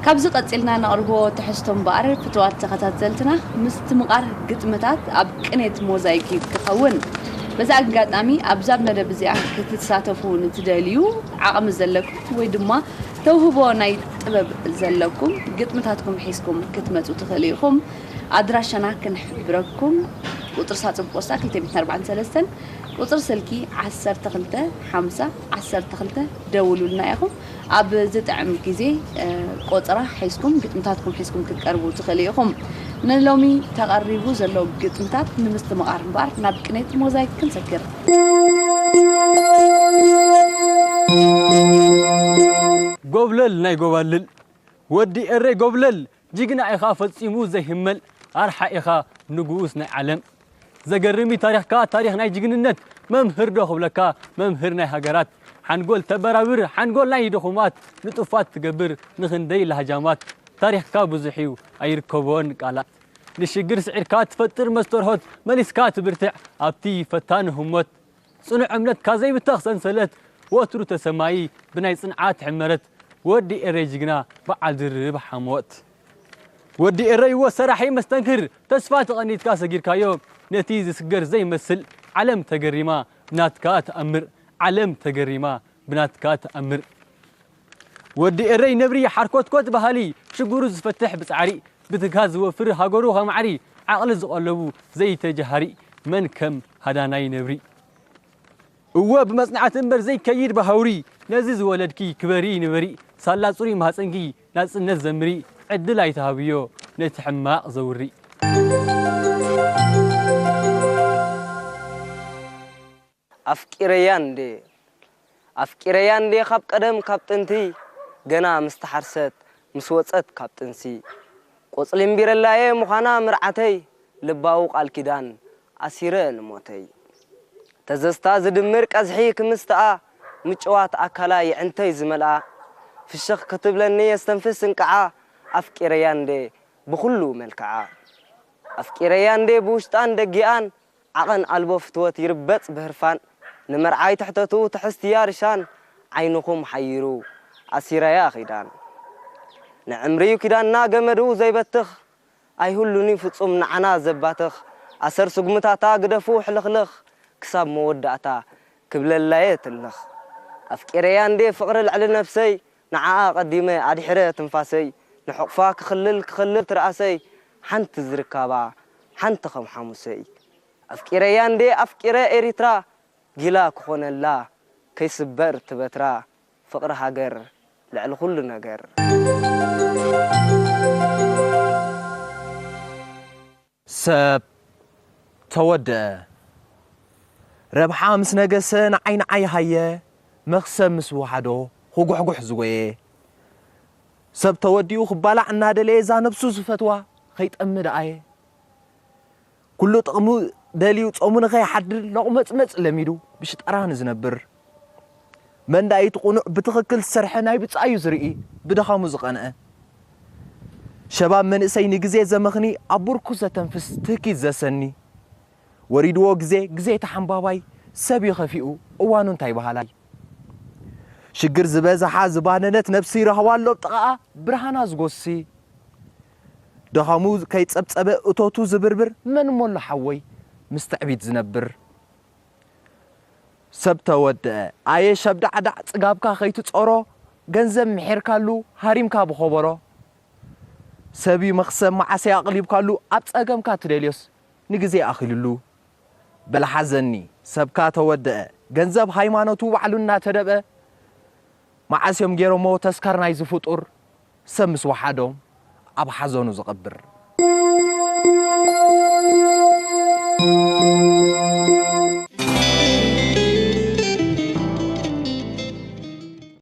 ኣብዚ ቀጺልና ነቕርቦ ትሕዝቶ እምበኣር፣ ፍቱዋት ተኸታተልትና፣ ምስትምቓር ግጥምታት ኣብ ቅኔት ሞዛይክ እዩ ክኸውን። በዚ ኣጋጣሚ ኣብዛ መደብ እዚኣ ክትሳተፉ ንትደልዩ፣ ዓቕሚ ዘለኩም ወይ ድማ ተውህቦ ናይ ጥበብ ዘለኩም፣ ግጥምታትኩም ሒዝኩም ክትመጹ ትኽእሉ ኢኹም። ኣድራሻና ክንሕብረኩም፣ ቁጽሪ ሳጹን ፖስታ ክልተ ሚእትን ኣርባዓን ሰለስተን፣ ቁጽሪ ስልኪ ዓሰርተ ክልተ ሓምሳ ዓሰርተ ክልተ፣ ደውሉልና ኢኹም። ኣብ ዝጥዕም ግዜ፣ እ፣ ቆጸራ ሒዝኩም፣ ግጥምታትኩም ሒዝኩም ክትቀርቡ ትኽእሉ ኢኹም። ንሎሚ ተቐሪቡ ዘሎ ግጥምታት ንምስትምቓር እምበኣር ናብ ቅኔት ሞዛይክ ክንሰግር። ጎብለል ናይ ጎባልል፣ ወዲ ኤረይ ጎብለል፣ ጅግና ኢኻ ፈጺሙ ዘይህመል፣ ኣርሓ ኢኻ ንጉስ ናይ ዓለም። ዘገርም እዩ ታሪኽካ፣ ታሪኽ ናይ ጅግንነት፣ መምህር ዶ ክብለካ፣ መምህር ናይ ሃገራት። ሓንጎል ተበራብር፣ ሓንጎል ናይ ድኹማት፣ ንጡፋት ትገብር፣ ንኽንደይ ለሃጃማት። ታሪኽካ ብዙሕ እዩ፣ ኣይርከቦን ቃላት። ንሽግር ስዒርካ ትፈጥር መስተርሆት፣ መሊስካ ትብርትዕ ኣብቲ ፈታኒ ህሞት። ጽኑዕ እምነትካ ዘይብተኽ ሰንሰለት፣ ወትሩ ተሰማዪ ብናይ ጽንዓት ሕመረት። ወዲ ኤረይ ጅግና በዓል ድርብ ሓሞት። ወዲ ኤረይዎ ሰራሒ መስተንክር፣ ተስፋ ተቐኒትካ ሰጊርካዮ፣ ነቲ ዝስገር ዘይመስል። ዓለም ተገሪማ ብናትካ ተኣምር፣ ዓለም ተገሪማ ብናትካ ተኣምር። ወዲ ኤረይ ነብሪ ሓርኮትኮት ባህሊ፣ ሽግሩ ዝፈትሕ ብጻዕሪ፣ ብትግሃት ዝወፍር ሃገሩ ከማዕሪ፣ ዓቕሊ ዝቐለቡ ዘይተጀሃሪ፣ መን ከም ሃዳናይ ነብሪ። እወ ብመጽናዕቲ እምበር ዘይከይድ ብሃውሪ፣ ነዚ ዝወለድኪ ክበሪ ንበሪ፣ ሳላ ጽሩይ ማህጸንኪ ናጽነት ዘምሪ፣ ዕድል ኣይትሃብዮ ነቲ ሕማቕ ዘውሪ። ኣፍቂረያ እንዴ ኣፍቂረያ እንዴ ካብ ቀደም ካብ ጥንቲ፣ ገና ምስ ተሓርሰት ምስ ወጸት ካብ ጥንሲ። ቆጽሊ እምቢረላየ ምዃና ምርዓተይ፣ ልባዊ ቃል ኪዳን ኣሲረ ንሞተይ። ተዘዝታ ዝድምር ቀዝሒ ክምስተኣ፣ ምጭዋት ኣካላ የዕንተይ ዝመልኣ። ፍሽኽ ክትብለኒ የስተንፍስ እንቅዓ፣ ኣፍቂረያ እንዴ ብኹሉ መልክዓ። ኣፍቂረያ እንዴ ብውሽጣን ደጊኣን፣ ዓቐን ኣልቦ ፍትወት ይርበጽ ብህርፋን። ንመርዓይ ትሕተቱ ትሕዝትያ ርሻን፣ ዓይንኹም ሓይሩ ኣሲራያ ኺዳን። ንዕምሪ'ዩ ኪዳንና ገመዱ ዘይበትኽ፣ ኣይህሉን'ዩ ፍጹም ንዓና ዘባትኽ። ኣሰር ስጉምታታ ግደፉ ሕልኽልኽ፣ ክሳብ መወዳእታ ክብለላ'የ ትልኽ። ኣፍቂረያ እንዴ ፍቕሪ ልዕሊ ነፍሰይ፣ ንዓኣ ቀዲመ ኣድሒረ ትንፋሰይ። ንሕቑፋ ክኽልል ክኽልል ትርኣሰይ፣ ሓንቲ ዝርካባ ሓንቲ ከም ሓሙሰይ። ኣፍቂረያ እንዴ ኣፍቂረ ኤሪትራ፣ ጊላ ክኾነላ ከይስበር ትበትራ፣ ፍቕሪ ሃገር ልዕሊ ኩሉ ነገር። ሰብ ተወደአ። ረብሓ ምስ ነገሰ ንዓይ ንዓይ ሃየ፣ መኽሰብ ምስ ወሓዶ ክጉሕጉሕ ዝጎየ። ሰብ ተወዲኡ ክባላዕ እናደለየ እዛ ነብሱ ዝፈትዋ ኸይጠሚ ደኣየ። ኩሉ ጥቕሙ ደልዩ ጾሙ ንኸይሓድር ሎቕመጽመጽ ለሚዱ ብሽጠራ ንዝነብር። መን ደኣ እዩ እቲ ቁኑዕ ብትኽክል ዝሰርሐ ናይ ብጻዩ ዝርኢ ብድኻሙ ዝቐንአ። ሸባብ መንእሰይ ንግዜ ዘመኽኒ ኣብ ብርኩ ዘተንፍስ ትህኪት ዘሰኒ። ወሪድዎ ግዜ ግዜ ተሓምባባይ ሰብ እዩ ኸፊኡ እዋኑ እንታይ በሃላይ። ሽግር ዝበዝሓ ዝባነነት ነብሲ ይረኽባ ኣሎ ኣብ ጥቓኣ ብርሃና ዝጎሲ። ድኻሙ ከይጸብጸበ እቶቱ ዝብርብር መን እሞ ኣሎ ሓወይ ምስ ትዕቢት ዝነብር። ሰብ ተወድአ ኣየ ሸብዳዕዳዕ ጽጋብካ ከይትጾሮ ገንዘብ ምሒርካሉ ሃሪምካ ብኸበሮ። ሰብ እዩ መኽሰብ መዓሰይ ኣቕሊብካሉ ኣብ ጸገምካ ትደልዮስ ንግዜ ኣኺሉሉ። በል ሓዘኒ ሰብካ ተወደአ ገንዘብ ሃይማኖቱ ባዕሉ እናተደብአ። መዓስ እዮም ገይሮሞ ተስካር ናይዚ ፍጡር ሰብ ምስ ወሓዶም ኣብ ሓዘኑ ዝቐብር።